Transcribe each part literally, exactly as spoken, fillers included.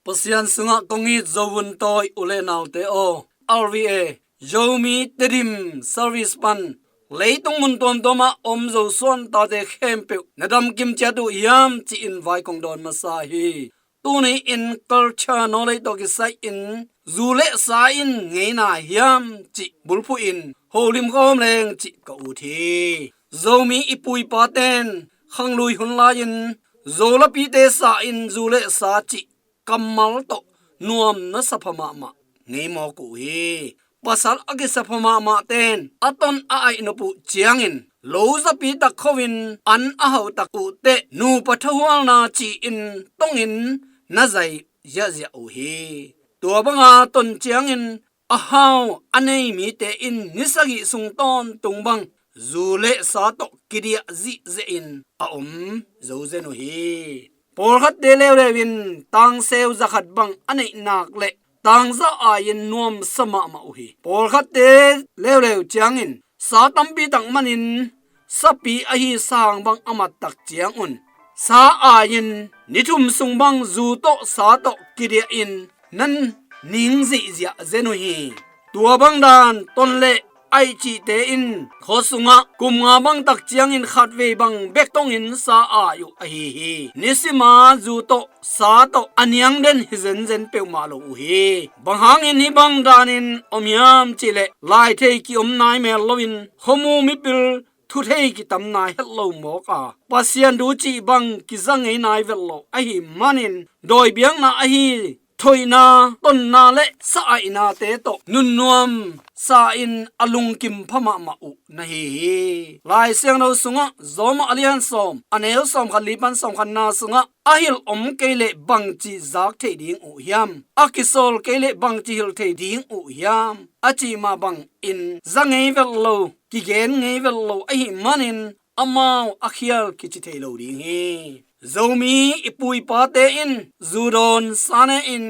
Pasian sungah kong it Zovun tawi u le naute aw, R V A Zomi Tedim Service pan leitung mun tuamtuamah om Zosuan tate khempeuh na damkim ciat uh hiam ci-in vai kong dawn masa hi. Tuni in culture naw lei tawh kisai in zu le sa in ngeina hiam cih bulphuh in holim khawm leng cih ka ut hi. Zomi i pu i paten khanglui hun lai-in Zolapite sa in zu le sa cih kammal tawh nuam na sapha mahmah ngei mawk uh hi. Pasal a kisapha mahmah ten a ton a aih nop uh ciangin lo zapi tak kho in an a hauh tak uh teh nupa thahualna ci-in tongin na zai ziahziah uh hi. Tua banga ton ciangin a hau a nei mite in ni sagih sung tawntung bang zu le sa tawh kidiah zihziah in a om zo zen uh hi. Pawlkhatte leuleu in tangseu zakhat bang a neih nak le tangza ai-in nuamsa mahmah uh hi. Pawlkhatte leuleu ciangin sa tampi tak manin sapi ahi sang bang a mat tak ciangun sa ai-in ni thum sung bang zu tawh sa tawh kidiah in nan ning zihziah zen uh hi. Tua bang dan ton le aih cihte in khaw sungah kum nga bang tak ciangin khatvei bang bek tongin sa ai uh ahi hi. Nisima zu tawh sa tawh a niang den hi zenzen peuhmah lo uh hi. Bang hangin hih bang danin om hiam cihleh lai thei ki-om nai mel loin khuamu mipil thu thei kitam nai het lo mawk a, Pasian thu cih bang kiza ngei nai vet lo ahih manin dawi biakna ahi thoihna, tonna le sa aihnate tawh nunnuam sa in a lungkim pha mahmah uh na hi hi. Lai Siangtho sungah Rom a lian sawm a neu sawmkhat li pan sawmkhatna sungah a hilh om kei leh bangci zak thei ding uh hiam? A kisawl kei leh bangci hilh thei ding uh hiam? A cih mah bangin za ngei vet lo, kigen ngei vet lo ahih manin amau a khial kici thei lo ding hi. Zomi i pu i pate in zu dawn sa ne in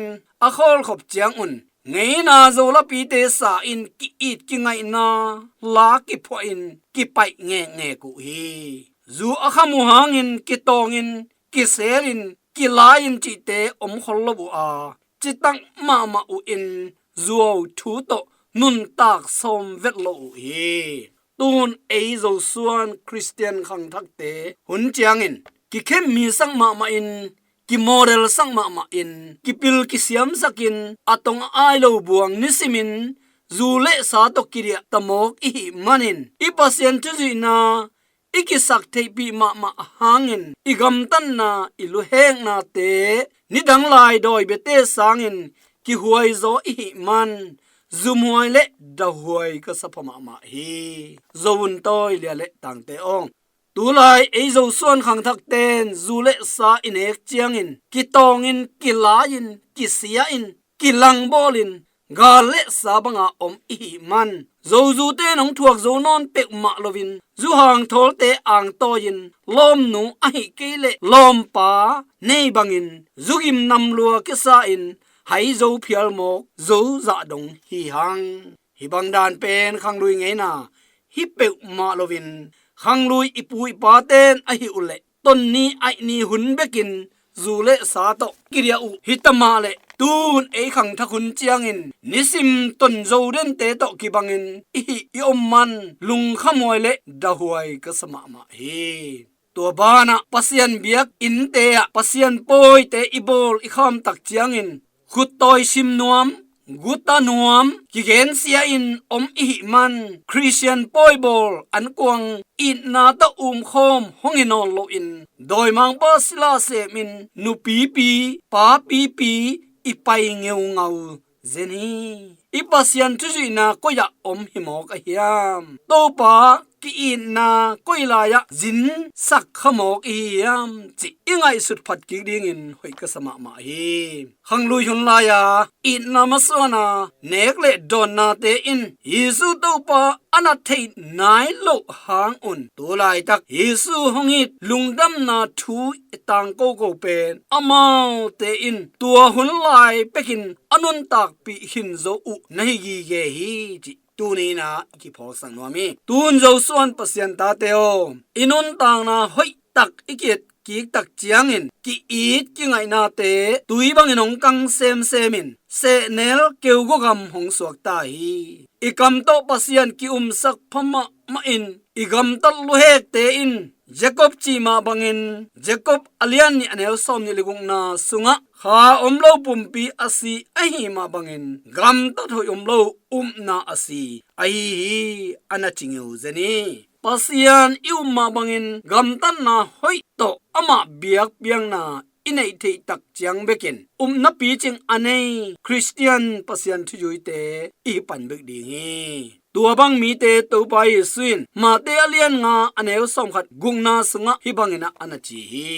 a khawlkhop ciangun ngeina Zolapite sa in ki-it kingaihna la kiphuah in kipaih ngekngek uh hi. Zu a kham uh hangin kitawngin kiselin kilai-in cihte om khol lo uh a, citak mahmah uh in zuau thu tawh nuntak sawm vet lo uh hi. Tun ei Zosuan Khristian khangthakte hun ciangin kikhemmisak mahmah in, kimodel sak mahmah in, kipil kisiamsak in, a tong a ai lo buang nisimin zu le sa tawh kidiah tamawk ihih manin i Pasian thuzuihna i kisak theihpih mahmah hangin i gamtatna, i luheknate nidang lai dawi biate sangin kihuaizaw ihih man zumhuai le dahuai ka sapha mahmah hi. Zovun tawi lia le tangte aw, tulai ei Zosuan khangthakten zu le sa i nek ciangin kitawngin, kilai-in, kisia-in, kilangbawlin, gal le sa banga om ihih man zozute nong thuak zo nawn peuhmah loin zuhang thawlte angtawi-in lawmnu ahih kei leh lawmpa nei bangin zugim namlua kisa-in haizo phial mawk zo zah dong hi hang. Hih bang dan pen khanglui ngeina hi peuhmah loin khanglui i pu i paten ahi uh leh tonni aihni hun bekin zu le sa tawh kidiah uh hi tamah leh tun ei khangthak hun ciangin nisim tonzo dente tawh kibangin i hih i om man lungkhamhuai le dahuai ka sa mahmah hi. Tua banah Pasian biak innte ah Pasian pawite i bawl i kham tak ciangin khuttawi sim nuam, guta nuam, kigensia in om ihih man Khristian pawi bawl an kuang itna tawh umkhawm hong hi nawn loin dawimangpa sila semin nupipi papipi i pai ngeungau zen hi. I Pasian thuzuihna koi-ah om hi mawk a hiam? Topa ki-itna koi lai-ah zin sak kha mawk i hi hiam cih i ngaihsut phat kik dingin hoih ka sa mahmah hi. Khanglui hun lai-a itna masuana nek le dawnnate in Jesu Topa a na theih nai loh hangun tu laitak Jesu hong it lungdamna thu i tangkoko pen amaute in tua hun lai pekin a nuntakpih khin zo uh na hi gige hi cih tuni-in ah i kiphawksak nuam hi. Tun Zosuan Pasian tate aw, i nuntakna hoihtak i ki-et kik tak ciangin ki-it kingaihnate tui bangin hong kang semsemin sehnel keugawgam hong suakta hi. I kam tawh Pasian ki-umsak pha mahmahin i gamtat luhekte in Jacob cih mah bangin Jacob a lian nih a neu sawm nih le gukna sungah kha om lo pumpi a si ahi mah bangin gamtat hoih om lo upna a si ahi hi, a na ci ngeu zen hi. Pasian i up mah bangin gamtatna hoih tawh amah biakpiakna i neih theih tak ciang bekin upna picing a nei Khristian Pasian thuzuite i hi pan bek ding hi. Tua bang mite Topa Jesu in Mate a lian nga a neu sawm khat gukna sungah hih bangin a na ci hi.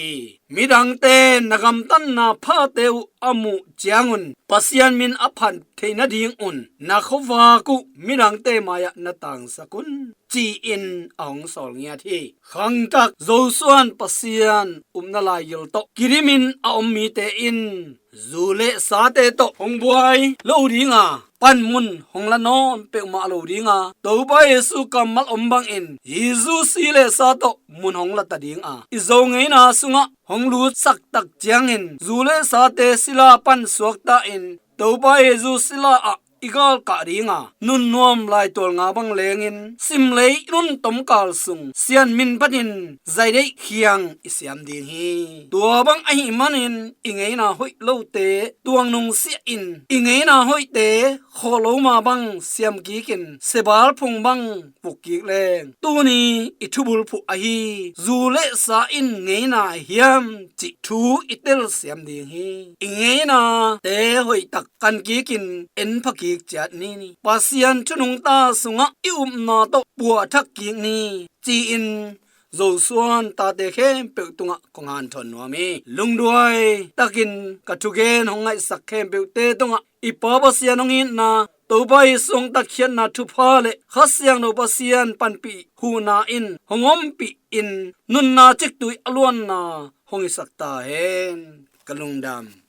Midangte na gamtatna phate uh a muh ciangun Pasian min a phat theih nadingun na khuavak uh midangte mai-ah na tangsak un, ci-in a hong sawl ngiat hi. Khangthak Joshua in Pasian upna laigil tawh kidimin a om mite in zu le sate tawh hong buai lo dinga, panmun hong la nawn peuhmah lo dinga, Topa Jesu kammal om bangin Jesu si le sa tawh mun hong lata dinga, i Zo ngeina sungah hong lutsak tak ciangin zu le sate sila pan suakta in Topa Jesu sila ah i galkah dinga, nunnuam laitual nga bang lengin simlei nun tomkal sung Sian min phatin zaideih khiang i siam ding hi. Tua bang ahih manin i ngeina hoih lote tuang nungsiahin i ngeina hoihte khawh lo ma bang siam kikin sebal phung bang puk kik leng tuni i thubulphuh ahi zu le sa in ngeina hiam cih thu i telsiam ding hi. I ngeinate hoihtak kan kikin enpha kik ciat ni ni. Pasian thu nungta sungah i upna tawh puahthak kik ni, ci-in Joshua in tate khempeuh tungah kong hanthawn nuam hi. Lungduai takin ka thugen hong ngaihsak khempeuhte tungah i Pa Pasian hong itna, Topa Jesu hong tatkhiatna thupha le Kha Siangtho Pasian panpih huhna in hong ompih in nunna ciktui a luanna hong hisak ta hen. Ka lungdam.